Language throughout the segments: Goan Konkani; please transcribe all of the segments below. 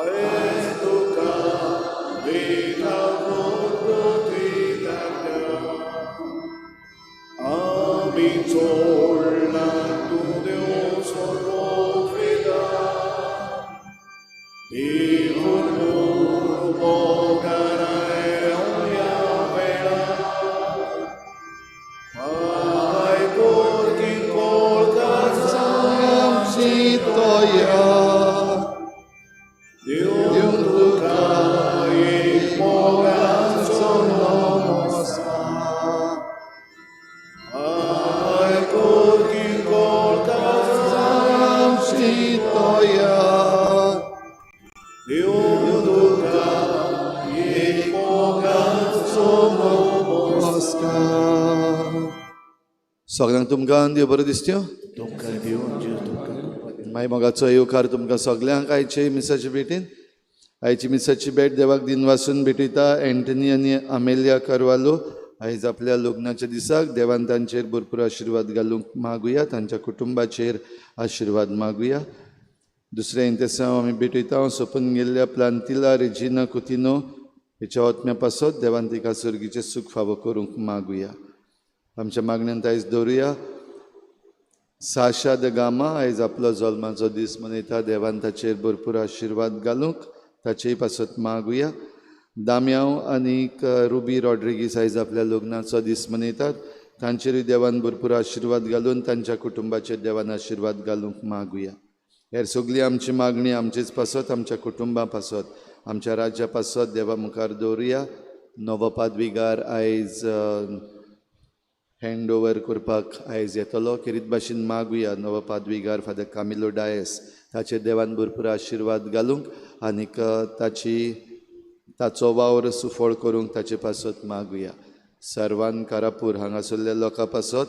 आयज तुका भेटावून पृथ्वी धाडल्या. आमी चोडला तूं देव सर्वोफेदा, देखून मोगान आयलो ह्या वेळार. पाय कोरकी कोळकाचा आमची तोया देव तुका एक मोगाचो नमस्कार. I कोरकी कोळकाचा आमची तोया देव तुका एक मोगाचो नमस्कार. सगळ्यांक तुमकां देव बरें दिसत्यो. तुमकां देव तुमकां कृपा दिवं. मागीर मोगाचो येवकार तुमकां सगल्यांक आयचे मिसाचे भेटीन. आयची मिसाची भेट देवाक दिनवासून भेटयता एंटनी आनी आमेलिया करवालो. आयज आपल्या लग्नाच्या दिसाक देवान तांचेर भरपूर आशिर्वाद घालूंक मागुया, तांच्या कुटुंबाचेर आशिर्वाद मागुया. दुसरें इंतेसांव आमी भेटयता सोंपून गेल्ल्या प्लांतिला रेजिना कुतिनो हेच्या ओतम्या पासत देवान तिका सर्गीचें सूख फावो करूंक मागुया. आमच्या मागण्यांत आयज दवरुया साशा the Gama आयज आपलो जल्माचो दीस मनयता, देवान ताचेर भरपूर आशिर्वाद घालूंक ताचेय पासत मागुया. दाम्यांव आनीक रुबी रॉड्रिगीस आयज आपल्या लग्नाचो दीस मनयतात, तांचेरूय देवान भरपूर आशिर्वाद घालून तांच्या कुटुंबाचेर देवान आशिर्वाद घालूंक मागुया. हेर सगळी आमची मागणी आमचेच पासत, आमच्या कुटुंबा पासत, आमच्या राज्या पासत देवा मुखार दवरुया. नवो पादविगार आयज हँड ओवर करपाक आयज येतलो, खेरीत भाशेन मागुया नवो पादविगार फादर कामिलो डायस ताचेर देवान भरपूर आशिर्वाद घालूंक आनीक ताची ताचो वावर सुफळ करूंक ताचे पासत मागुया. सर्वान कारापूर हांगासरल्या लोकां पासत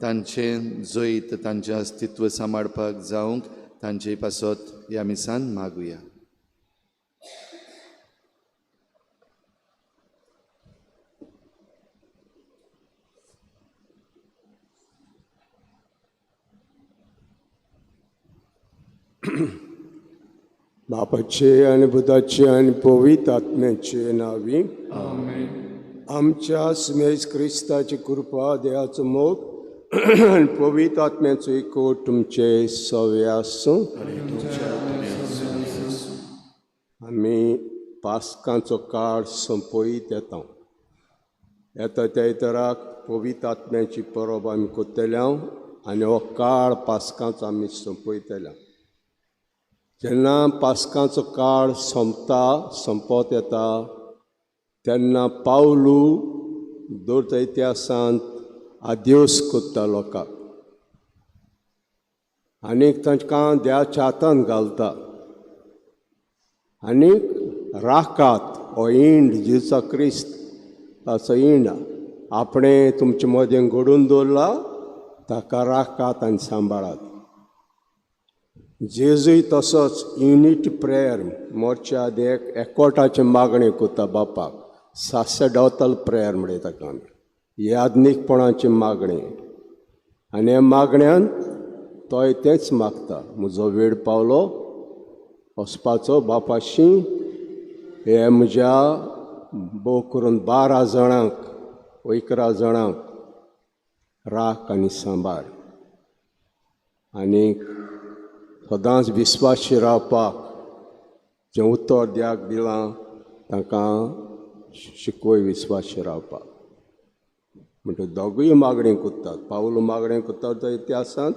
तांचें जैत तांचें अस्तित्व सांबाळपाक जावंक तांचे पासत ह्या मिसान मागुया. बापाचे आनी पुताचे आनी पवित्र आत्म्याचे नांवी आमच्या सुमेज क्रिस्ताची कृपा, देवाचो मोग आनी पवित्र आत्म्याचो एकवट तुमचे सवे आसूं. आमी पास्कांचो काळ सोंपयत येता. येता त्या इतराक पवित्र आत्म्याची परब आमी करतले आनी हो काळ पास्कांचो आमी सोंपयतले. जेन्ना पास्कांचो काळ सोंपता, सोंपत येता, तेन्ना पावलू दवरता इतिहासांत आद्योस करता लोकांक आनीक तांकां देवाच्या हातान घालता आनीक राखात हो इंड जेजू क्रिस्त ताचो इंड आपणें तुमचे मदें घडोवन दवरला, ताका राखात आनी सांबाळात. जेजूय तसोच युनिटी प्रेयर मोर्च्या आदी एकवटाचें मागणें करता बापाक, सासेडोतल प्रेयर म्हणटा ताका आमी, याज्ञीकपणाचें मागणें. आनी ह्या मागण्यान तोय तेंच मागता, म्हजो वेळ पावलो वचपाचो बापाशी, हे म्हज्या भोव करून 12 जाणांक 11 जाणांक राख आनी सांबाळ आनी सदांच विस्वाशी रावपाक जें उतर द्याक दिलां तांकां शिकवय विस्वाशी रावपाक. म्हणटकीर दोगूय मागणें करतात, पावलू मागणें करता तो इतिहासांत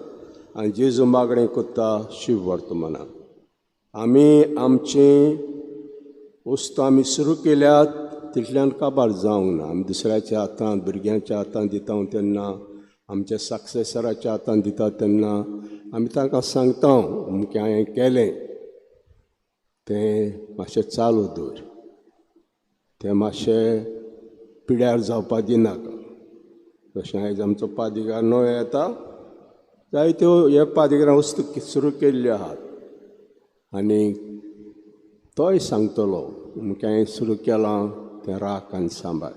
आनी जेजू मागणें करता शिव वर्तमानांत. आमी आमची वस्तू आमी सुरू केल्यात तितल्यान काबार जावंक ना. आमी दुसऱ्याच्या हातांत, भुरग्यांच्या हातांत दिता तेन्ना, आमच्या सक्सेसराच्या हातांत दिता तेन्ना आमी तांकां सांगता अमकें हांवें केलें तें मातशें चालू दवर, तें मातशें पिड्यार जावपा दिनाका. तशें आयज आमचो पादिगार नवो येता, जायत्यो ह्या पादिगारान वस्तू सुरू केल्ल्यो आहात आनी तोय सांगतलो अमकें हांवें सुरू केलां तें राख आनी सांबाळ.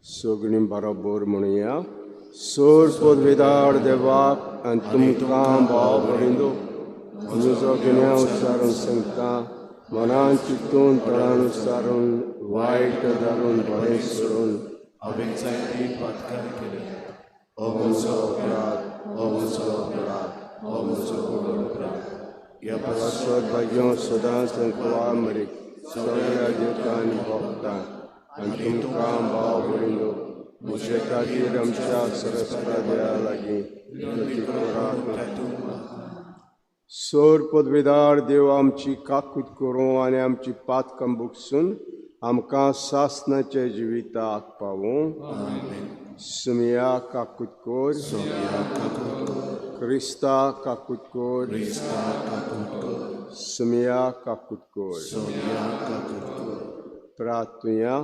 सगळीं बरोबर म्हणुया. सोर पदवेदार देवाक आनी तुमकां भाव भयणींनो म्हजो गिन्या उच्चारून सांगता मनान चिंतून तोंडान उच्चारून वायट धरून बरें सोडून हांवें जायती पातकां केली. हो म्हजो अपराध, हो म्हजो अपराध, हो म्हजो व्हड अपराध. ह्या पासत भाग्यो सदांच संकवा मरे सगळ्या देवतां भोगता आनी तुमकां भाव भयणींनो म्हजे खातीर आमच्या सरस्पत देवा लागीं विनंती करात. सोर पदवेदार देव आमची काकूत करूं आनी आमची पातकां बुकसून आमकां सासणाच्या जिविताक पावूं. सुमिया काकूत कर, क्रिस्ता काकूत कर, सुमिया काकूत कर. प्रार्थुया.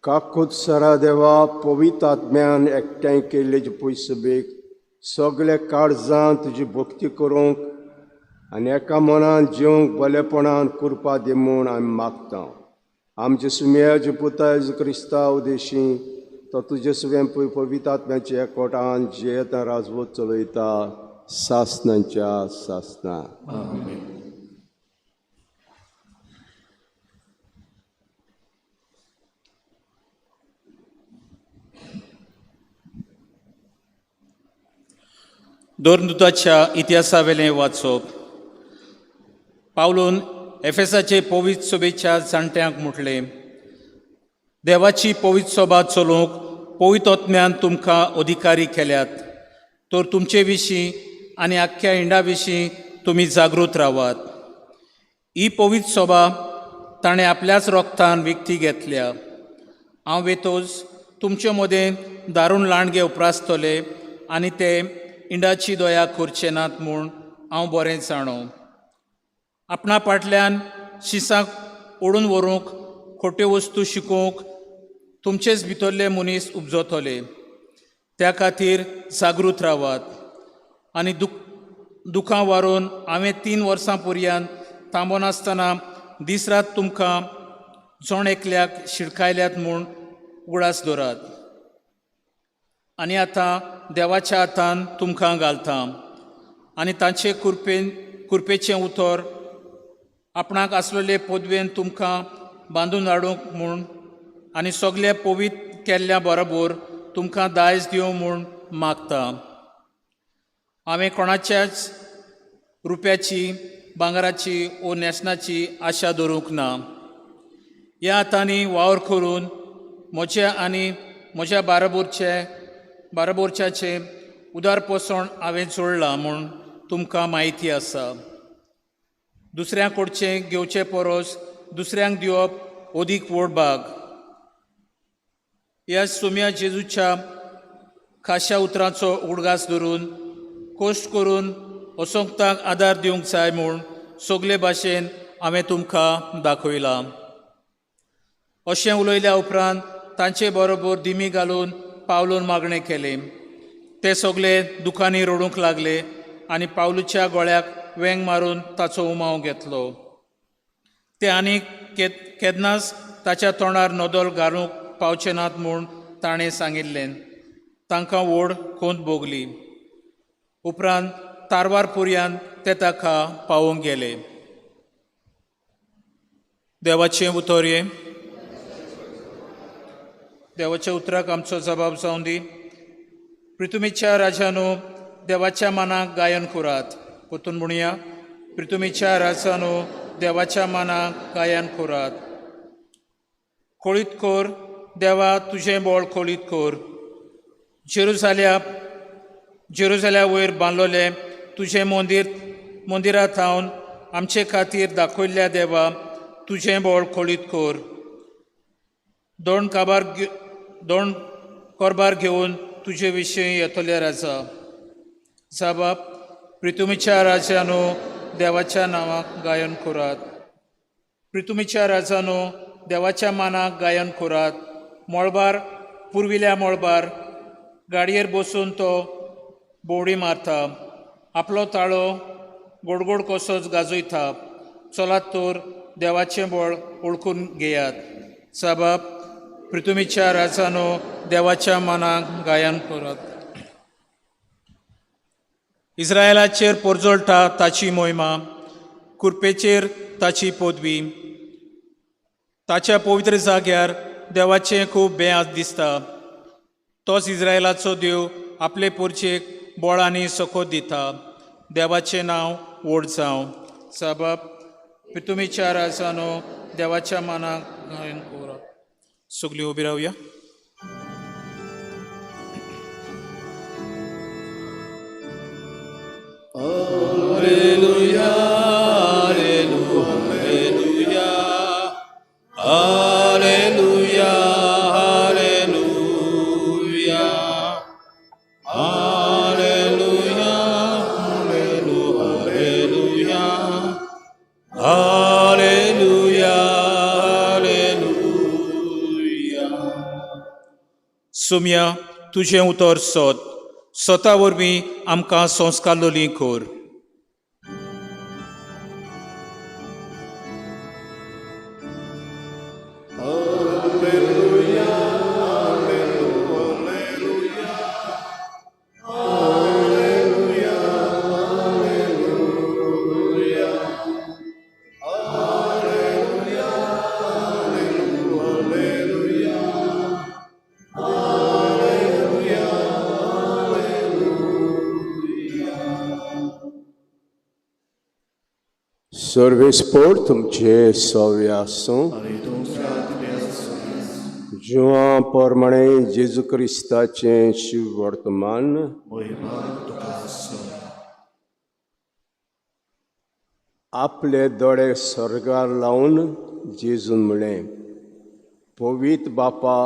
काकूत सरा देवा पवित्र आत्म्यान एकठांय केल्ले पयसबेक सगळे काळजान तुजी भक्ती करूंक आनी एका मनान जेवंक बरेपणान कृपा दी म्हूण आमी मागता. आमचे सुम्याचे पुता जेजू क्रिस्ता उदेशी तो तुजे सुवें पवित्र आत्म्याचे एकवटान जियेता राजवत चलयता सासणाच्या सासणा. दोरनुताच्या इतिहासावेलें वाचप. पावलून एफेसाचे पवित्र सभेच्या जाणट्यांक म्हटलें, देवाची पवित्र सभा चलोवंक पवित्र आत्म्यान तुमकां अधिकारी केल्यात, तर तुमचे विशीं आनी आख्ख्या इंडा विशीं तुमी जागृत रावात. ही पवित्र सभा ताणें आपल्याच रोगतान विकती घेतल्या. हांव वेतोच तुमचे मदें दारून लांडगे उप्रासतले आनी ते इंडाची दया करचे नात म्हूण हांव बरें जाणो. आपणा फाटल्यान शिसाक ओडून व्हरूंक खोट्यो वस्तू शिकोवंक तुमचेच भितरले मनीस उपजतले. त्या खातीर जागृत रावात आनी दुखां वारोवन हांवें 3 वर्सां पर्यंत थांबनासतना दीस रात तुमकां जण एकल्याक शिडकायल्यात म्हूण उगडास दवरात. आनी आतां देवाच्या हातान तुमकां घालता आनी तांचे कुरपेचें उतर आपणाक आसलेले पदवेन तुमकां बांदून हाडूंक म्हूण आनी सगळे पवित्र केल्ल्या बरोबर तुमकां दायज दिवं म्हूण मागता. हांवें कोणाच्याच रुप्याची भांगराची ओ न्हेसणाची आशा दवरूंक ना. ह्या हातांनी वावर करून म्हज्या आनी म्हज्या बाराबोरच्याचें उदार पोसण हांवें जोडलां म्हूण तुमकां म्हायती आसा. दुसऱ्या कडचें घेवचे परस दुसऱ्यांक दिवप अदीक व्हड भाग. ह्या सोम्या जेजूच्या खाशा उतरांचो उडगास धरून कश्ट करून असंगताक आदार दिवंक जाय म्हूण सगले भाशेन हांवें तुमकां दाखयलां. अशें उलयल्या उपरांत तांचे बरोबर दिमी घालून पावलून मागणें केलें. ते सगले दुखांनी रडूंक लागले आनी पावलूच्या गळ्याक वेंग मारून ताचो उमाव घेतलो. ते आनी केन्नाच ताच्या तोंडार नदल घालूंक पावचे नात म्हूण ताणें सांगिल्लें. तांकां व्हड खोंत भोगली. उपरांत तारवार पुरयान ते ताका पावोवंक गेले. देवाचें उतर हें. देवाच्या उतराक आमचो जबाब जावं दी. प्रितुमीच्या राजानो देवाच्या मानाक गायन करात. परतून म्हणया, प्रितुमीच्या राजानो देवाच्या मानाक गायन करात. कोळीत कर देवा तुजें बळ कोळीत कर. जेरुजाल्या वयर बांदलोलें तुजें मंदिरा थावन आमचे खातीर दाखयल्ल्या देवा तुजें बळ कोळीत कर. दोन कोरबार घेवन तुजे विशीं येतले राजा. जाबाब प्रितुमीच्या राजानो देवाच्या नांवाक गायन करात. प्रितुमीच्या राजानो देवाच्या मानाक गायन करात. मळबार पुर्विल्या मळबार गाडयेर बसून तो बोवडी मारता. आपलो ताळो गोडगोड कसोच गाजयता. चलात तर देवाचें बळ ओळखून घेयात. साबाब पृथुमीच्या राजानो देवाच्या मनाक गायन करात. इस्रायलाचेर पोरजोळटा ताची मोहिमा, कुरपेचेर ताची पदवी. ताच्या पवित्र जाग्यार देवाचें खूब बें दिसता. तोच इस्रायलाचो देव आपले पोरचेक बळ आनी सकोत दिता. देवाचें नांव व्हड जावं. साबाब पितुमीच्या राजानो देवाच्या मानाक गायन करात. सगळीं उबी रावया. सुम्या तुजें उतर सोद सोता वरवीं आमकां संस्कारलोली कर. सर्वेस्पोर तुमचे सव्य आसूं. आनी तुमच्या आत्म्यान जुआं प्रमाणे जेजू क्रिस्ताचें शिव वर्तमान मोहिमा तुका आसूं. आपले दोळे स्वर्गार लावन जेजून म्हळें, पवीत बापा,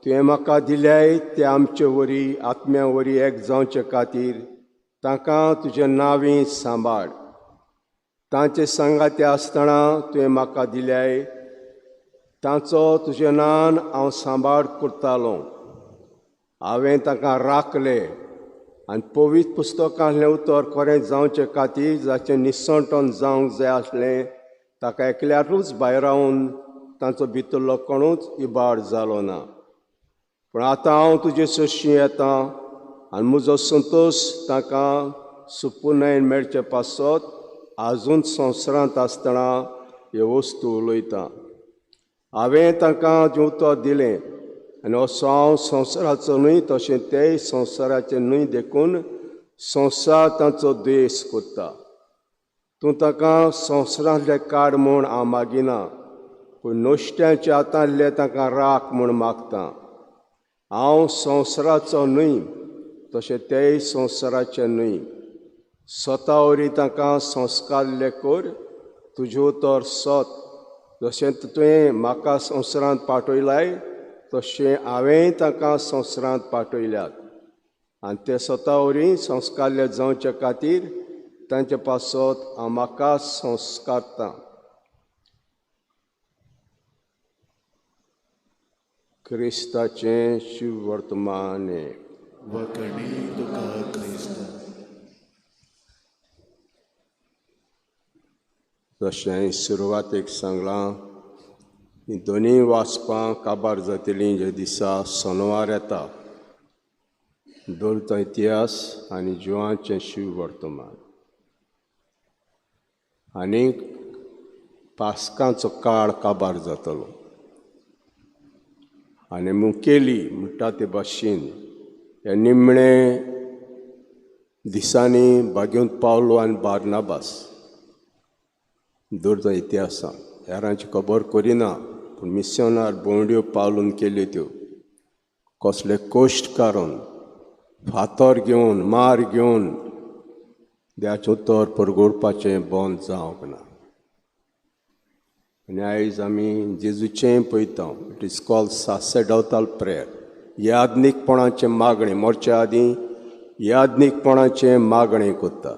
तुवें म्हाका दिल्याय ते आमचे वरी आत्म्या वरी एक जावचे खातीर तांकां तुजे नांवी सांबाळ. तांचे सांगाते आसतना तुवें म्हाका दिल्याय तांचो तुजे नान हांव सांबाळ करतालो. हांवें तांकां राखले आनी पवित्र पुस्तकांतलें उतर खरें जावचे खातीर जाचें निसणटन जावंक जाय आसलें ताका एकल्यारूच भायरावन तांचो भितरलो कोणूच इबाड जालो ना. पूण आतां हांव तुजे सरशीं येता आनी म्हजो संतोश तांकां सुपुर्णायेन मेळचे पासत आजून संवसारांत आसतना ह्यो वस्तू उलयतां. हांवें तांकां जें उतर दिलें आनी असो हांव संवसाराचो न्हय तशें तेय संवसाराचे न्हय, देखून संवसार तांचो द्वेश करता. तूं तांकां संवसारांतले काड म्हूण हांव मागिना, पूण नश्ट्यांच्या हातांतले तांकां राख म्हूण मागता. हांव संवसाराचो न्हय तशें तेय संवसाराचे न्हय. स्वता वरी तांकां संस्कारले कर, तुजें उतर सत. जशें तुवें म्हाका संवसारांत पाठयलाय तशें हांवेंय तांकां संवसारांत पाठयल्यात. आनी ते स्वता वरी संस्कारले जावचे खातीर तांचे पासत हांव म्हाका संस्कारतां. क्रिस्ताचें शिववर्तमान. वखणी तुका क्रिस्त. जशें सुरवातेक सांगलां, हीं दोनूय वाचपां काबार जातलीं ज्या दिसा सोनवार येता. दोलतो इतिहास आनी जिवांचें शिववर्तमान आनी पास्कांचो काळ काबार जातलो. आनी मुखेली म्हणटा ते भाशेन ह्या निमणे दिसांनी बागेवन पावलो आनी बार्नाबास दोरतो इतिहासान हेरांची खबर करिना, पूण मिशनार भोंवड्यो पावलून केल्यो त्यो कसले कश्ट काडून फातर घेवन मार घेवन देवाचें उतर परगोडपाचें बंद जावंक ना. आनी आयज आमी जेजूचें पळयता. It is called sacerdotal prayer, याज्ञीकपणाचें मागणें. मरच्या आदीं याज्ञीकपणाचें मागणें करता.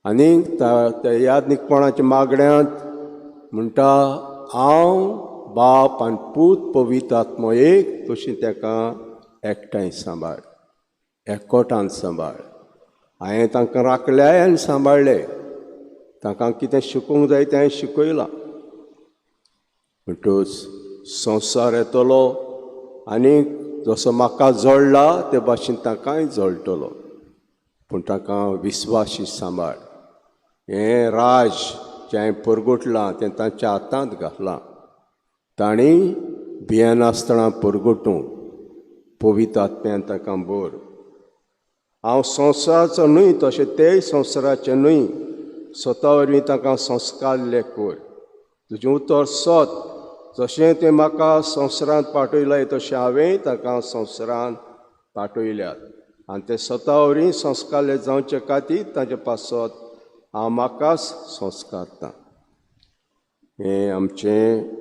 आनी त्या याज्ञीकपणाच्या मागण्यांत म्हणटा, हांव बाप आनी पूत पवित्र आत्मो एक, तशी ताका एकठांय सांबाळ, एकवटान सांबाळ. हांवें तांकां राखले आनी सांबाळ्ळे. तांकां कितें शिकोवंक जाय तें शिकयलां. म्हणटूच संवसार येतलो आनी जसो म्हाका जळ्ळा ते भाशेन तांकांय जळटलो, पूण तांकां विस्वाशी सांबाळ. हें राज जें हांवें परगटलां तें तांच्या हातांत घातलां, तांणी भियेनासतना परगटूंक पवित्र आत्म्यान तांकां भर. हांव संवसाराचो न्हय तशें तेय संवसाराचे न्हय, स्वता वरवीं तांकां संस्कारले कर. तुजें उतर सत, जशें तें म्हाका संवसारांत पाठयलां तशें हांवें तांकां संवसारांत पाठयल्यात, आनी ते स्वता वरवीं संस्कारले जावचे खातीर तांचे पासत हांव म्हाकाच संस्कारतां. हें आमचें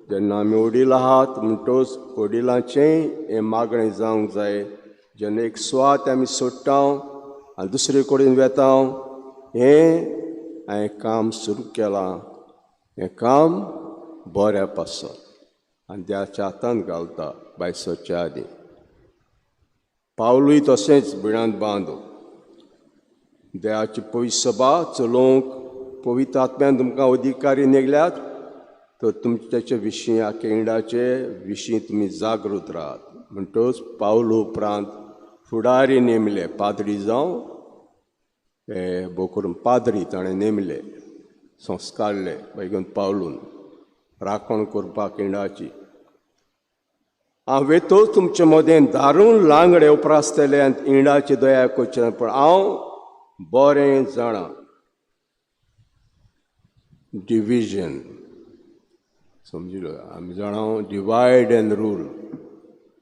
जेन्ना आमी वडील आहात म्हणटच वडिलांचें हें मागणें जावंक जाय. जेन्ना एक सुवात आमी सोडटा आनी दुसरे कडेन वेता, हें हांवें काम सुरू केलां, हें काम बऱ्या पासत आनी देवाच्या हातांत घालता बायसोच्या आदीं. पावलूय तशेंच बिळांत बांदू देवाची पवित्र सभा चलोवंक पवित्र आत्म्यान तुमकां अधिकारी नेगल्यात, तर तुमचे तेचे विशीं ह्या केंडाचे विशीं तुमी जागृत राहात. म्हणटच पावलू उपरांत फुडारी नेमले, पाद्री जावं हे भोव करून पाद्री ताणें नेमले, संस्कारले बैगून पावलून राखण करपाक केंडाची. हांव वेतोच तुमचे मदें दारून लांगडे उप्रासतले आनी इंडाची दया करचे, पूण हांव बरें जाणां. डिविजन समजिलो आमी जाणा, divide and rule.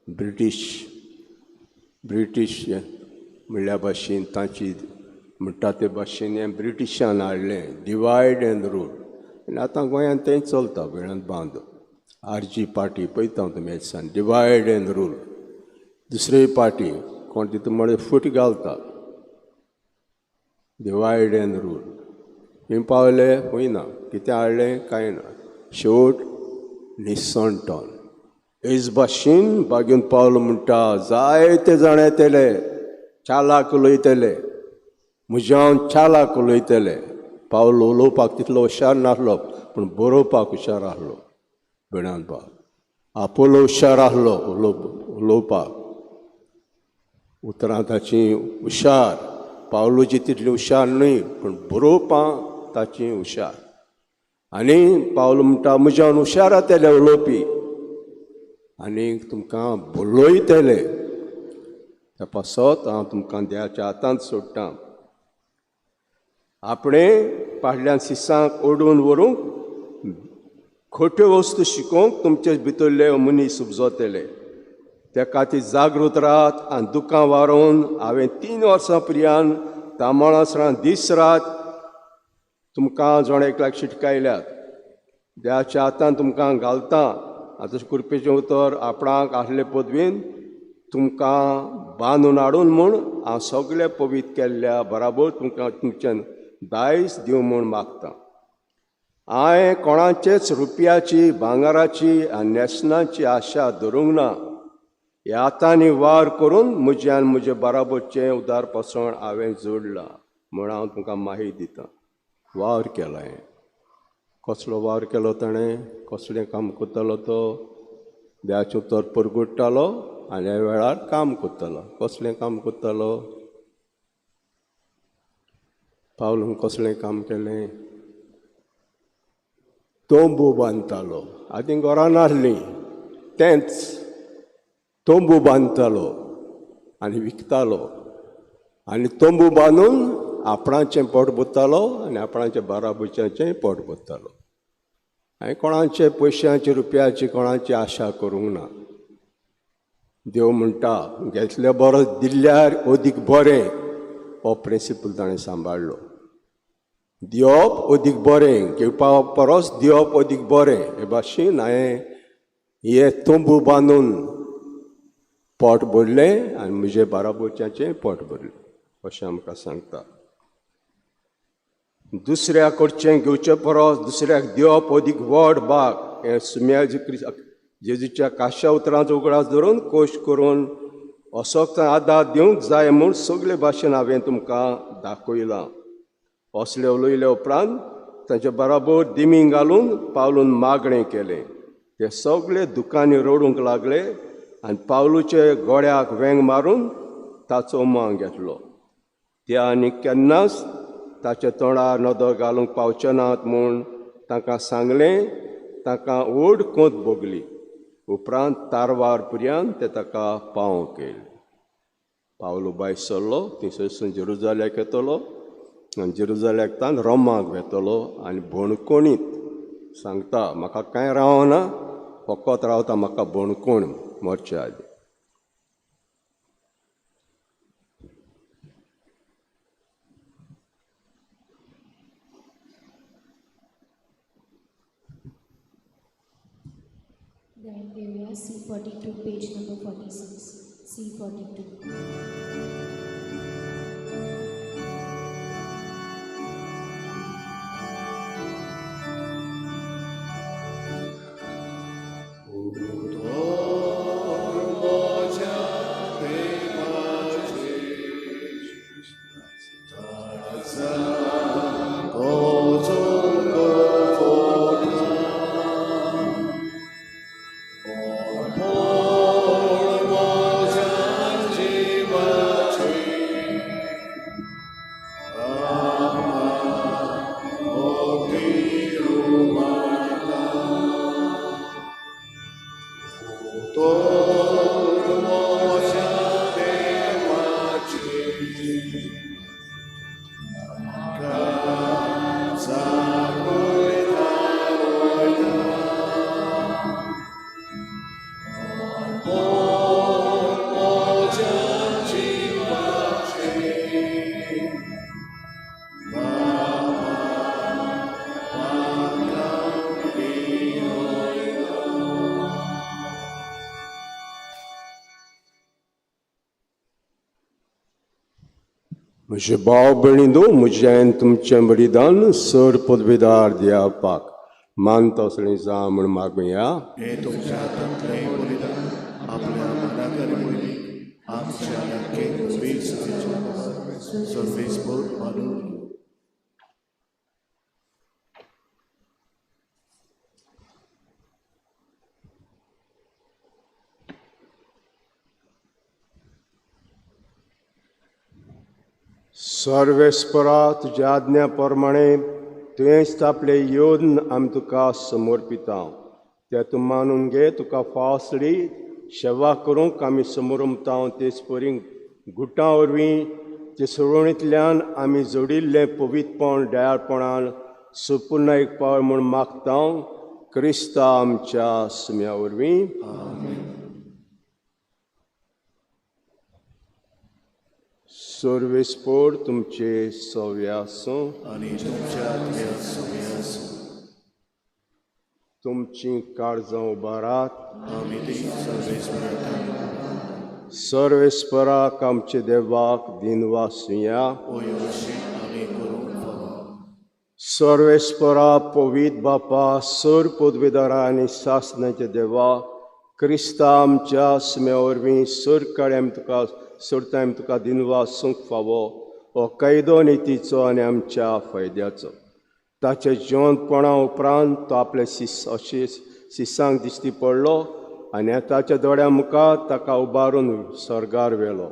British British म्हणल्या भाशेन तांची म्हणटा ते भाशेन हें ब्रिटिशान हाडलें डिवायड एंड रूल. आनी आतां गोंयांत तें चलता वेळांत बांद आर जी पार्टी पळयता तुमी ह्या दिसान डिवायड एंड रूल. दुसरी पार्टी कोण तितून म्हळ्यार फूट घालता, डिवायड एंड रूल. खंय पावले खंय ना, कितें हाडलें कांय ना, शेवट निसणटन. हेच भाशेन बागेवन पावलो म्हणटा जायते जाण येतले चालाक उलयतले, म्हज्यान चालाक उलयतले. पावलो उलोवपाक तितलो हुशार नासलो पूण बरोवपाक हुशार आसलो. बेणान बाब आपोलो हुशार आसलो उलोवपाक, उतरां ताची हुशार. पावलूची तितली हुशार न्हय पूण बरोवपाक ताची हुशार. आनी पावलो म्हणटा म्हज्यान हुशार जातले उलोवपी आनी तुमकां बोलयतले, त्या पासत हांव तुमकां देवाच्या हातांत सोडटां. आपणें फाटल्यान सिसांक ओडून व्हरूंक खोट्यो वस्तू शिकोवंक तुमचे भितरले मनीस उपजतले. त्या खातीर जागृत राहात आनी दुकां वारोवन हांवें 3 वर्सां प्रियान तामळासरां दीस रात तुमकां जण एकल्याक शिटकायल्यात. देवाच्या हातान तुमकां घालता आतां कृपेचें उतर आपणाक आसले पदवीन तुमकां बांदून हाडून म्हूण हांव सगळे पवित्र केल्ल्या बराबर तुमकां तुमच्यान दायज दिवं म्हूण मागता. हांवें कोणाचेच रुपयाची भांगराची आनी न्हेसणाची आशा धरूंक ना. ह्या हातांनी वार करून म्हज्यान म्हजे बराबरचें उदार पसण हांवें जोडलां म्हूण हांव तुमकां माहिती दितां. वावर केला हें, कसलो वावर केलो ताणें, कसलें काम करतालो तो, देवाचें उतर परगुट्टालो आनी ह्या वेळार काम करतालो. कसलें काम करतालो पावलून, कसलें काम केलें? तंबू बांदतालो. आदीं घरां नासलीं, तेंच तंबू बांदतालो आनी विकतालो, आनी तंबू बांदून आपणाचें पोट भरतालो आनी आपणाचें बाराबुच्याचें पोट भरतालो. हांवें कोणाचे पयशांची रुपयाची कोणाची आशा करूंक ना. देव म्हणटा घेतले बरो दिल्यार अदीक बरें, हो प्रिंसिपल ताणें सांबाळ्ळो. दिवप अदीक बरें, घेवपा परस दिवप अदीक बरें. हे भाशेन हांवें हे तंबू बांदून पोट भरलें आनी म्हजें बाराबोच्याचें पोट भरलें अशें आमकां सांगता. दुसऱ्या कडचें घेवचे परस दुसऱ्याक दिवप अदीक व्हड भाग. हें सुम्या जेजूच्या काश्या उतरांचो उगडास धरून कोश करून असोच आदार दिवंक जाय म्हूण सगळे भाशेन हांवें तुमकां दाखयलां. असले उलयले उपरांत तांचे बराबर दिमी घालून पावलून मागणें केलें. ते सगळे दुकांनी रडूंक लागले आनी पावलूचे गोळ्याक वेंग मारून ताचो मांग घेतलो. ते आनी केन्नाच ताच्या तोंडार नदर घालूंक पावचे नात म्हूण तांकां सांगलें. तांकां व्हड कोंत भोगली. उपरांत तारवार पुर्यान ते ताका पावोवंक येयले. पावलो भायर सरलो, थंयसरसून जेरुजाल्याक येतलो आनी जेरुजाल्याक तान रोमाक वेतलो आनी बोणकोणीत सांगता म्हाका कांय रावना, फकत रावता म्हाका बोणकोण मरचे आदी. Then area C42, page number 46, C42. म्हजे भाव भयणींनो, म्हजें तुमचें बलिदान सर पदवीदार दियापाक मानता असलें जावं म्हूण मागुया. हें तुमच्या हातांतलें बलिदान आपल्या मनाकारी पयलीं आमच्या नक्की सर्वीस बोर्ड मानून सर्वेस्परा तुज्या आज्ञा प्रमाणे तुवें स्थापले येवन आमी तुका समर्पिता. ते तूं मानून घे. तुका फावसली सेवा करूंक आमी समोरमता. तेच परी गुटां वरवीं ते सुरवणींतल्यान आमी जोडिल्लें पवित्रपण दयाळपणान सुपूर्ण एक पावल म्हूण मागता क्रिस्ता आमच्या सुम्या वरवीं. सर्वेस्पोर तुमचे सव्य आसूं आनी तुमच्या आत्म्या आसूं. तुमची काळजां उबारात. आमी ती सर्वेस्पराक सर्वेस्पराक आमचे देवाक दिनवासुया. ओयोशी आमी करूंक फावो. सर्वेस्परा पवित्र बापा, सर पदवीदारा आनी सासणाचे देवा, क्रिस्ता आमच्या सुम्या वरवीं सर काळी आमी तुका सोडता आमी तुका दिनवासूंक फावो हो कायदो नितीचो आनी आमच्या फायद्याचो. ताचे जिवंतपणा उपरांत तो आपले शिसांक दिश्टी पडलो आनी ताच्या दोळ्या मुखार ताका उबारून सर्गार व्हेलो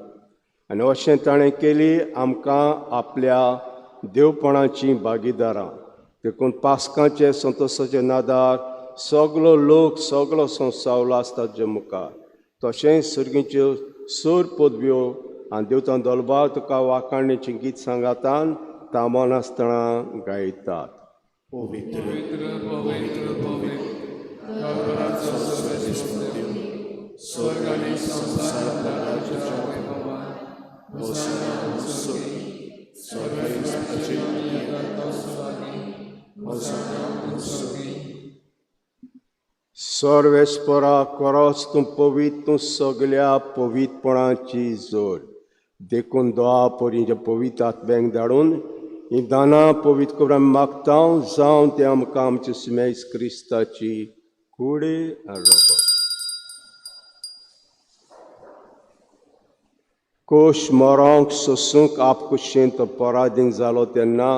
आनी अशें ताणें केली आमकां आपल्या देवपणाची भागीदारां. देखून पास्कांचे संतोशाचे नादार सगलो लोक सगलो संवसावलो आसता ताचे मुखार. तशेंच सर्गीच्यो सर पदव्यो आनी देवतां दलबार तुका वाखाणीचें गीत सांगातान तामनासतना गायतात. पवित्र पवित्र पवित्र देवळाचो सर्वेस्पर देव, स्वर्ग आनी संवसार भरला तुज्या वैभवान. होसाना उत्सवी, सर्वेस्पराचे होसाना उत्सवी. सर्वेस्परा खरोच तूं पवित्र, तूं सगल्या पवित्रपणाची जोड. देखून दोआ परीच्या पवित्र आत्म्यांक धाडून ही दानां पवित्र करून आमी मागता जावं ते आमकां आमचे सुमेस क्रिस्ताची कुडी आनी रगत. कोश मरोंक सोसूंक आपकुशेन तो पराधीन जालो तेन्ना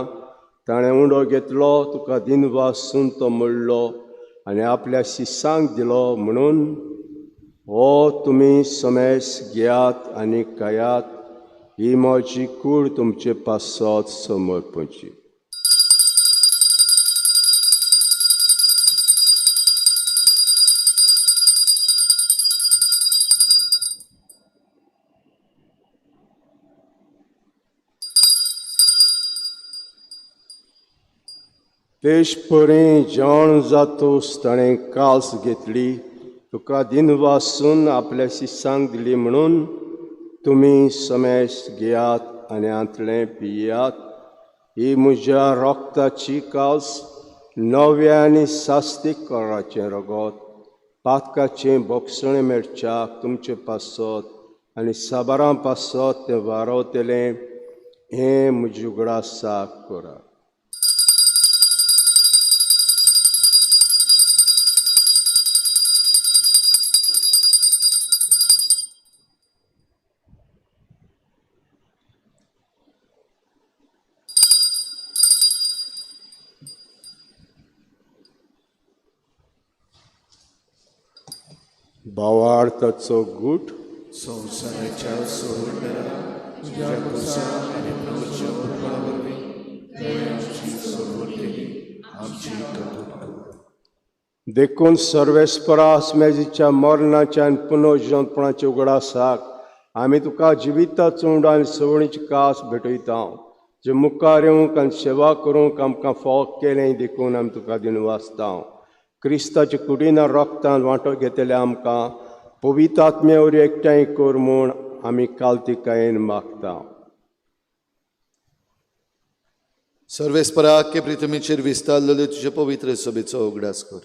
ताणें उंडो घेतलो, तुका दिनवासून तो म्हणलो आनी आपल्या शिसांक दिलो म्हणून, हो तुमी समेस घेयात आनी खायात, ही म्हजी कूड तुमचे पासत समर्पणची. तेश परी जेवण जातूस ताणें काल्स घेतली, तुका दिनवासून आपल्या शिसांक दिली म्हणून, तुमी समेस घेयात आनी आंतलें पियात, ही म्हज्या रोगताची काल्स, नव्या आनी सास्तीक कराचें रगत, पातकाचें बोगसणें मेळच्याक तुमचे पासत आनी साबारां पासत तें वारवतलें, हें म्हज्या उगडासाक करात. भावार्थाचो गूट संवसाराच्या सोडणारा तुज्या खुर्सा आनी प्रभूच्या उर्बा वरवीं तुवें आमची सोडवण केली, आमची कबूल कर. देखून सर्वेस्परास मेजीच्या मरणाच्या आनी पुनर्जिवंतपणाच्या उगडासाक आमी तुका जिविताचो उंडो आनी सवणीची कास भेटयता, जे मुखार येवंक आनी सेवा करूंक आमकां फावो केलें देखून आमी तुका दिनवासता. क्रिस्ताच्या कुडीना रोगतान वांटो घेतले आमकां पवित्र आत्म्या वरवीं एकठांय कर म्हूण आमी कालतिकायेन मागता. सर्वेस्परा के पृथ्वीचेर विस्तारलेले तुजे पवित्र सभेचो उगडास कर.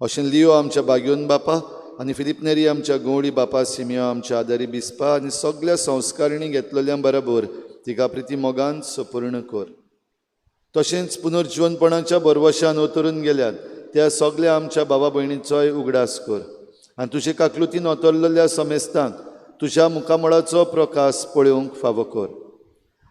अशें लियो आमच्या बागयोन बापा आनी फिलीप नेरी आमच्या गवळी बापा, सिमियो आमच्या आदारी बिस्पा आनी सगल्या संस्कारणी घेतलेल्या बरोबर तिका प्रिती मोगान सपूर्ण कर. तशेंच पुनर्जिवनपणाच्या बरवशान उतरून गेल्यात त्या सगल्या आमच्या बाबा भयणीचोय उगडास कर आनी तुजे काकलुतीन ओतरलेल्या समेस्तांक तुज्या मुखामळाचो प्रकाश पळोवंक फावो कर.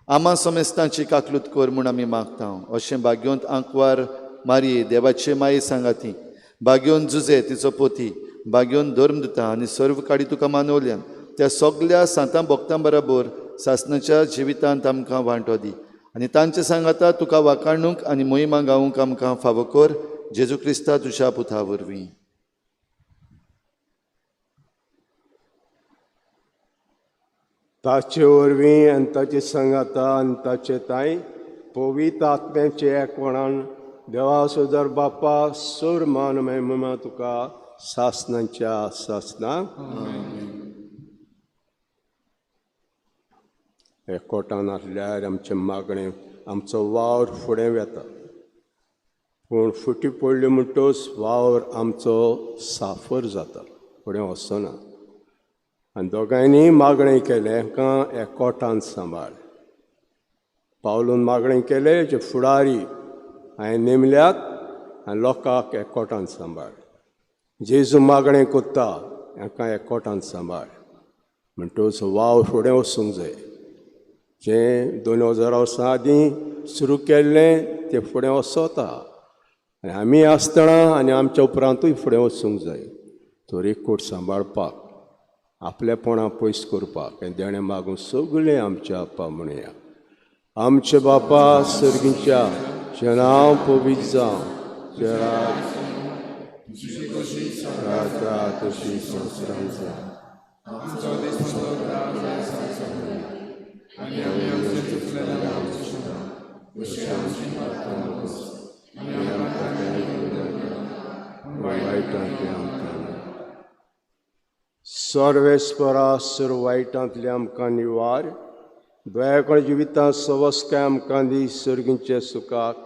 आमा समेस्तांची काकलूत कर म्हूण आमी मागता. अशें भाग्योंत आंकवार मारये देवाचे माये सांगाती, भाग्योन जुजे तिचो पोती, भाग्योन धर्म दिता आनी सर्व काडी तुका मानवल्यान त्या सगल्या सांतां भक्तां बरोबर सासणाच्या जिवितांत आमकां वांटो दी आनी तांचे सांगाता तुका वाखाणूंक आनी मोहिमा गावूंक आमकां फावो कर. जेजू क्रिस्ता तुज्या पुता वरवीं. ताचे वरवीं आनी ताचे सांगाता आनी ताचे तांय पवित्र आत्म्याचे एकवणान देवा सोदर बापा सोर मान महिमा तुका सासनाच्या सासना. एकवटान आसल्यार आमचें मागणें आमचो वावर फुडें वेता, पूण फुटी पडली म्हणटच वावर आमचो साफर जाता, फुडें वचना. आनी दोगांयनी मागणें केलें हांकां एकवटान सांबाळ. पावलून मागणें केलें जे फुडारी हांवें नेमल्यात आनी लोकांक एकवटान सांबाळ. जेजू मागणें कोत्ता हांकां एकवटान सांबाळ. म्हणटच वावर फुडें वचूंक जाय. जें 2000 वर्सां आदीं सुरू केल्लें तें फुडें वचता आनी आमी आसतना आनी आमच्या उपरांतूय फुडें वचूंक जाय. तर एकवट सांबाळपाक, आपलेपणां पयस करपाक हें देणें मागून सगळें आमच्या आपा म्हणया. आमचे बापा सर्गीच्या, तुजें नांव पवित्र जावं, तुजें राज्य तशी संवसारांत जावं. सर्वेस्परा सर्व वायटांतले आमकां निवार, दयाकळ जिवितांत सवस्काय आमकां दी सर्गींचे सुखाक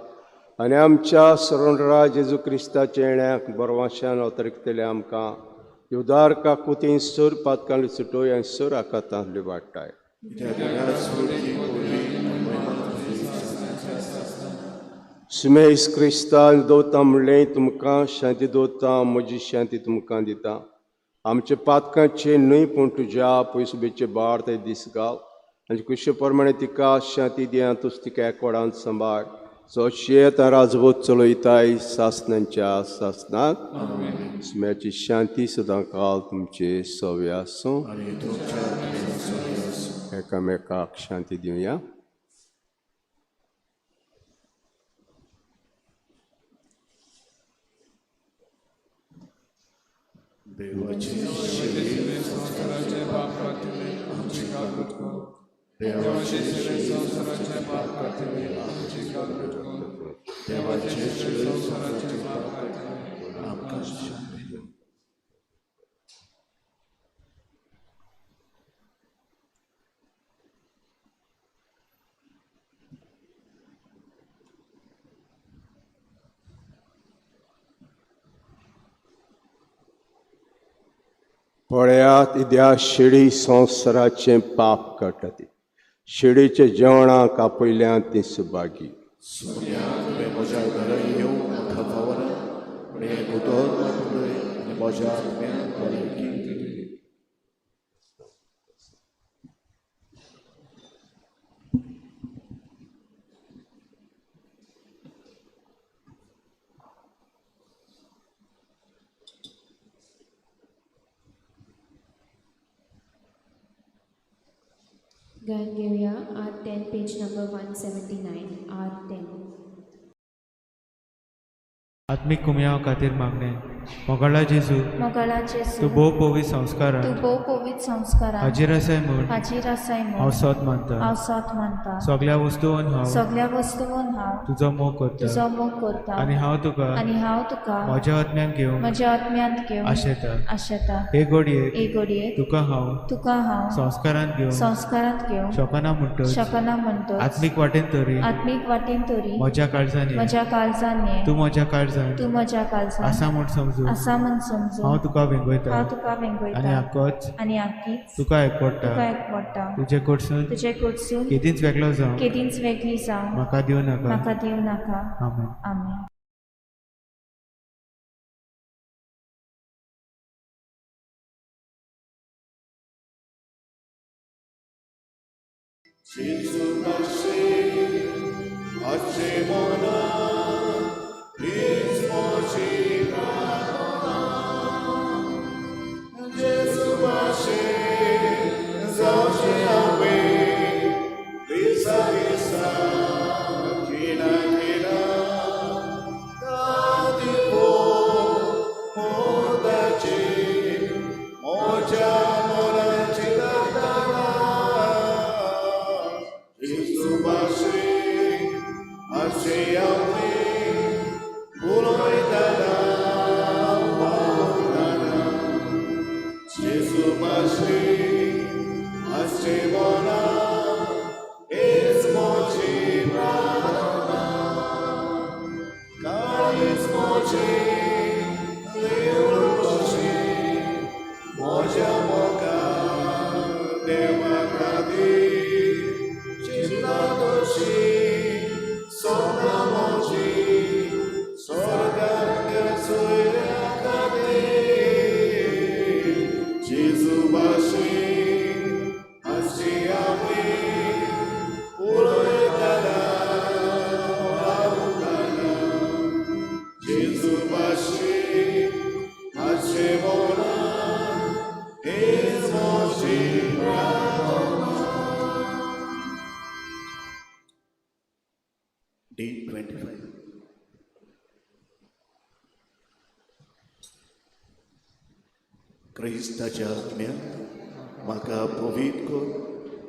आनी आमच्या सरणरा जेजू क्रिस्ताच्या येण्याक बरवाशान अवतरिकतले आमकां उदार काकुतीन सर पातकांनी सुटोय आनी सर आकातांतली वाडटाय. सुमेस क्रिस्तान दवता म्हणलें तुमकां शांती दवता, म्हजी शांती तुमकां दिता. आमचे पातकांचे न्हय पूण तुज्या पयसुबेचे बार ते दीस घाल आनी कुशे प्रमाणे तिका शांती दी आनी तूं तिका एकवटान सांबाळ. जो शेत राजवत चलयताय सासनांच्या सासनाक। स्म्याची शांती सदां काल तुमचे सवे आसूं। एकामेकाक शांती दिवया। देवाचे संसाराचे पाप काडटले आमची काकूट कर, देवाचे संसाराचे पाप काडटले आमची काकूट कर, देवाचे संसाराचे पाप काडटले आमकां शांती दी। पळयात इद्या शिडी संवसाराचें पाप काडटा ती शिडीचे जेवणाक आपयल्यान ती सुभागी। सोन्या तुवें म्हज्या घरा येवंक म्हाका फावना, पूण हें उतर मात उलय आनी म्हज्या आत्म्याक भलायकी दितली। गायन घेवया R10 page number 179 R10। आत्मीक कुमयाव खातीर मागणें। मोगाळा जेजू, मोगाळा जेजू, तूं भोव पवित्र संस्कारान, तूं भोव पवित्र संस्कारान हाजीर आसाय म्हूण, हाजीर आसाय म्हूण हांव सोद मानता, हांव सोद मानता। सगळ्या वस्तून हांव, सगळ्या वस्तून हांव तुजो मोग करता, तुजो मोग करता आनी हांव तुका, आनी हांव तुका म्हज्या आत्म्यान घेवंक, म्हज्या आत्म्यांत घेवंक आशेता, आशेता। हे घडयेक, हे घडयेक तुका हांव, तुका हांव संस्कारांत घेवंक, संस्कारांत घेवंक शकना म्हणटच, शकना म्हणटच आत्मीक वाटेन तरी, आत्मीक वाटेन तरी म्हज्या काळजान ये, म्हज्या काळजान ये, तूं म्हज्या काळजान, तूं म्हज्या काळजान आसा म्हूण समजून, आसा म्हूण समजून हांव तुका वेंगयता, हांव तुका वेंगयता आनी आकोच, आनी आकीच तुका एकवडटा, तुका एकवडटा। तुजे कडसून, तुजे कडसून केदींच वेगळो जावं, केदींच वेगळी जावं म्हाका दिवं नाका, म्हाका दिवं नाका। आमेन। आमेन। D25. क्रिस्ताच्या आत्म्यात म्हाका पवित्र कर,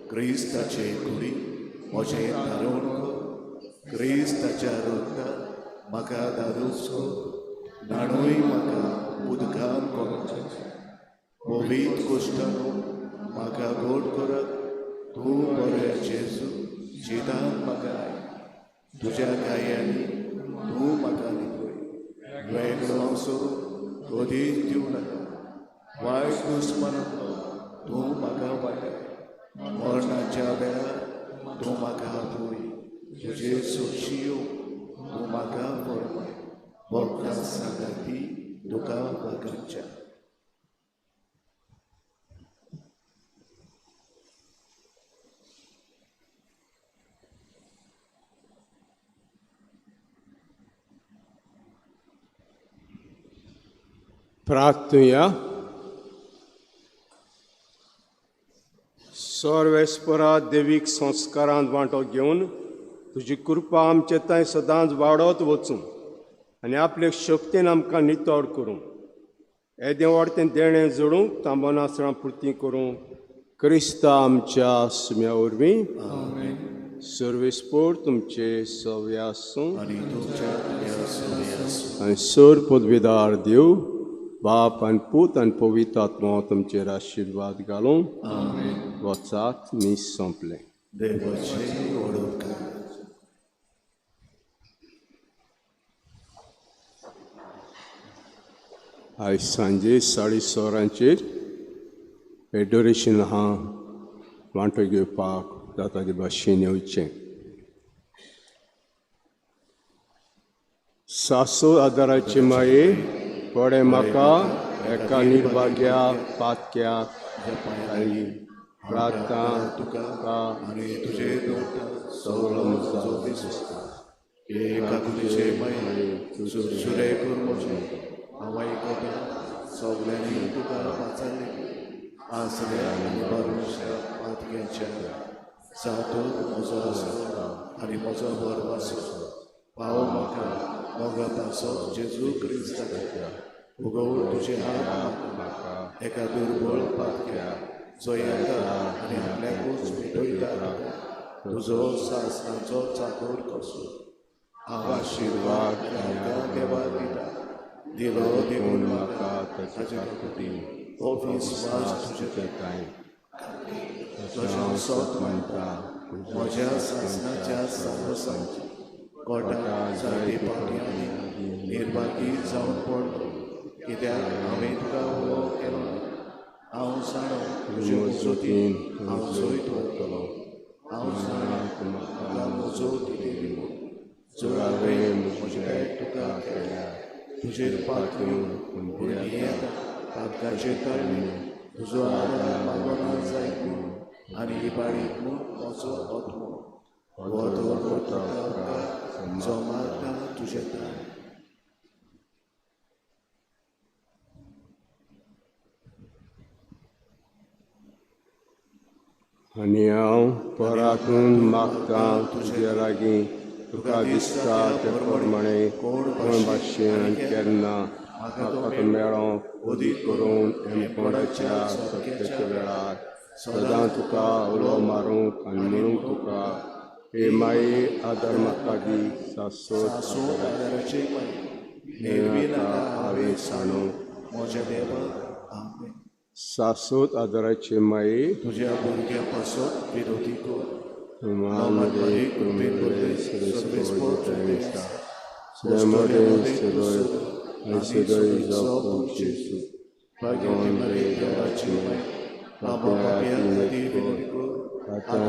क्रिस्ताचे कुडी म्हजें धारण कर, क्रिस्ताच्या रक्तान म्हाका धादोस कर, न्हाणूय म्हाका उदकान कर, पवित्र कुश्टानो म्हाका गोड करात, तूं बऱ्या जेजू जितान म्हाका आय, तुज्या गायांनी तूं म्हाका न्हिदय, वेगळो हांव सोडून कदीच दिवं नाका, वायट दुस्मनांतलो तूं म्हाका वाटय, मरणाच्या वेळार तूं म्हाका आपय, तुजे सोशी येवंक तूं म्हाका फरमाय, भक्तां सांगाती तुका वागांच्या। प्रार्थुया. सर्वेस्परा देवीक संस्कारांत वांटो घेवन तुजी कृपा आमचे थंय सदांच वाडत वचूं आनी आपले शक्तीन आमकां नितळ करूं, येदें व्हड देणें जोडूंक तांबनासरां पुर्ती करूं क्रिस्ता आमच्या सुम्या वरवीं. सर्वेस्पोर तुमचे सवे आसूं आनी तुमच्या आसूं. आनी सर पदवीदार देव बाप आनी पूत आनी पवित्र आत्मो तुमचेर आशिर्वाद घालूं. वचात मीस सोंपलें. देवाचे व्हड उपकार. आयज सांजे 6:30 वरांचेर एडोरेशन आहा, वांटो घेवपाक जाता ते भाशेन येवचें. सासो आदाराचे माये पडे म्हाका एका निर्भाग्या पातक्या आनी प्रार्थना तुका तुका आनी तुजे सगळो म्हजो दिसता एकाकुलीचे माये सुरसुरे कर म्हजे हांव आयकता सगल्यांनी तुका पाचारले आसल्या आनी भरवंशा पातक्याच्या सातूर म्हजो आसलो आनी म्हजो भरवासो पाव म्हाका मोगा पासो जेजू क्रिस्ताच्या उगवून तुजे हात म्हाका एका दुर्बळ पातक्या जो येता आनी आपल्याकूच भेटयता तुका तुजो सासणाचो चाकोर कसो हांव आशिर्वाद आनी देवा दिता दिलो देखून म्हाका ताचे खातीर हो विस्वास तुजे कांय तशें सत म्हणटा म्हज्या सासणाच्या साहसांची कोटा जायते पावटी निर्भागी जावन पडलो कित्याक हांवें तुका उलो केलो. हांव जाणो तुजे मजतीन हांव जैत वतलो. हांव जाणा तुका मजत दिली म्हूण जर हांवें म्हजें भेट तुका केल्या तुजेर पातयेवन भुरगीं येता पातकाचेर ताळमी तुजो आदार मागोना जायत म्हूण आनी इबाडीत म्हूण म्हजो आत्मो हो तर जो मारता तुजें दार. आनी हांव परातून मागतां तुजे लागीं तुका दिसता ते प्रमाणे कोण भाशेन आनी केन्ना म्हाका तो मेळोंक ओदी करून हेमकोणाच्या सत्याच्या वेळार सदां तुका उलो मारूंक आनी म्हणूंक तुका हे माये आदार म्हाका दी. सासोत आदाराचे माये हांवें सांडू म्हज्या देवा. आमेन. सासोत आदाराचे माये तुज्या भुरग्या पासत विरोधी कर. सासो आदाराचे माये तुज्या भुरग्या पासत विनोदी कर. नमान मारी कृपे भरले सर्वेस्पोर हृदय आसा अस्तुऱ्यांमदें तूं सदय आनी सदयचो पूत जेजू भाग्यवती मारी देवाची माई आमा पापयां खातीर विनोदी कर आतां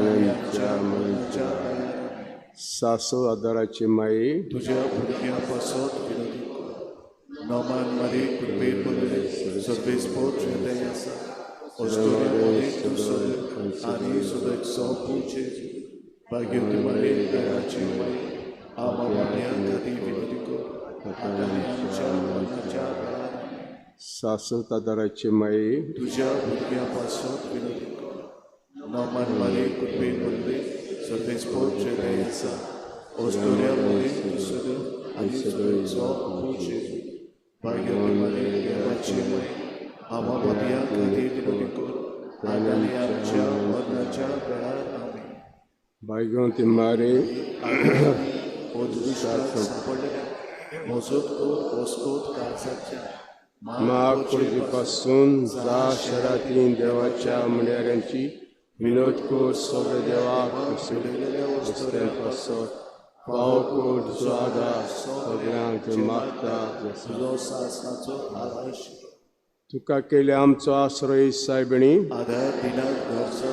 आनी आमच्या मरणाच्या वेळार. सासोत आदाराचे माये तुज्या भुरग्या पासत विनोदी कर. नमान मारी कृपे भरले सर्वेस्पोर हृदय आसा अस्तुऱ्यांमदें तूं सदय आनी सदयचो पूत जेजू भाग्यवती मारी देवाची माई आमा पापयां खातीर विनोदी कर आतां आनी आमच्या मरणाच्या वेळार. आमेन. भाग्यवंती मारे हो दुश्टाक सापडलेल्या मजत कर वस्कोत काळजाच्या मा पासून जा शहरातील देवाच्या म्हणयाऱ्यांची विनोद कर सगळे देवाक पासत पाव कर तुजो आदार सगळ्यांक जे मागता तुजो सासणाचो आदार तुका केले आमचो आश्रय सायबिणी आदार दिनात घरचो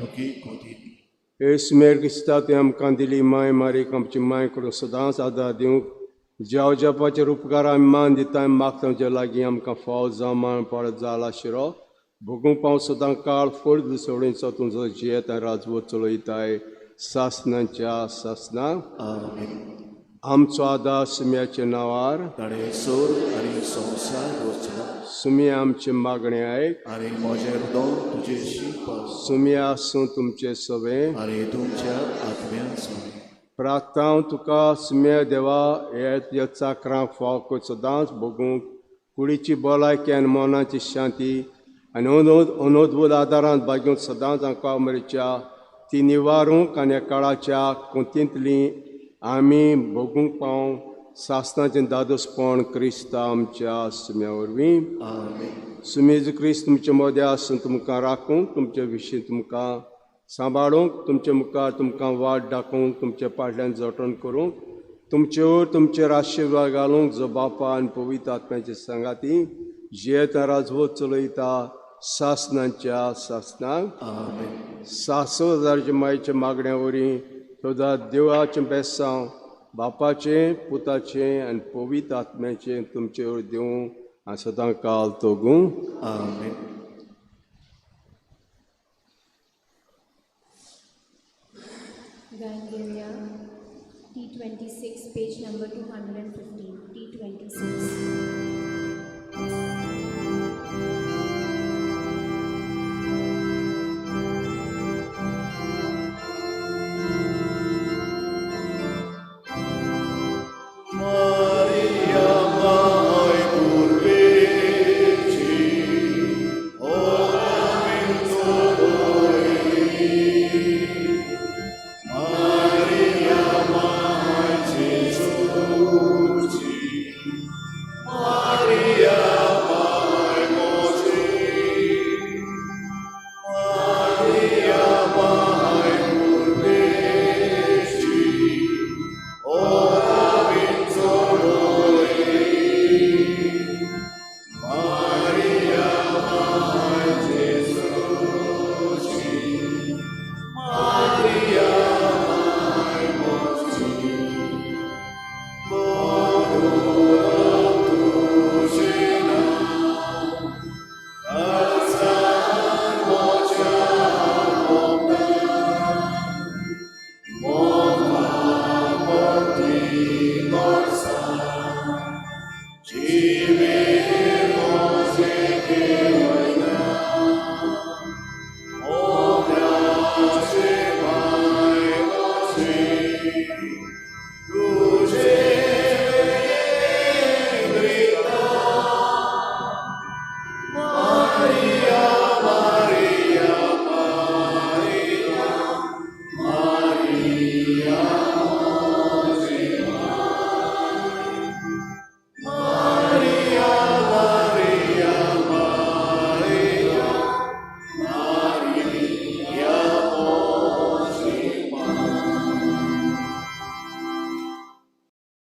दुखी खोती येस मेर क्रिस्ता तुवें आमकां दिली माय मारीक आमची माय करून सदांच आदार दिवंक ज्याव जापाचेर उपकार आमी मान दिता आनी मागता तुज्या लागीं आमकां फावो जावं मान पाडत जाला शिरो भोगूंक पावं सदां काळ फळ सोडीचो तुजो जियेत आनी राजवट चलयताय सासणाच्या सासणां. आमचो आदार सुम्याच्या नांवार ताणें सोर आनी संवसार रचलो. सुमी आमचें मागणें आयक. आनी म्हजें हृदय तुजेशी पास. सुमी आसूं तुमचे सवें. आनी तुमच्या आत्म्यान. प्रार्थना तुका सुम्या देवा, हे तुज्या चाकरांक फावको सदांच भोगूंक कुडीची भलायकी आनी मनाची शांती आनी अनोद्भूत आदारान बागेवंक सदांच हांकां मरेच्या ती निवारूंक आनी ह्या काळाच्या कोंतींतली आमी भोगूंक पावूंक सासणाचें दादोसपण क्रिस्ता आमच्या सुम्या वरवीं. आमेन. सुमेज क्रिस्त तुमचे मदें आसून तुमकां राखूंक, तुमचे विशीं तुमकां सांबाळूंक, तुमचे मुखार तुमकां वाट दाखोवंक, तुमचे फाटल्यान जतन करूंक, तुमचेर तुमचेर आशिर्वाद घालूंक, जो बापा आनी पवित्र आत्म्याचे सांगाती जियेता राजवत चलयता सासणाच्या सासणाक. आमेन. सासो हजाराच्या मायच्या मागण्या वरी सदां देवाचें बेसांव बापाचें पुताचें आनी पवित्र आत्म्याचें तुमचेर दिवं आनी सदां काल तोगूं. आमेन. गायन घेवया T 26, page number 215, T 26.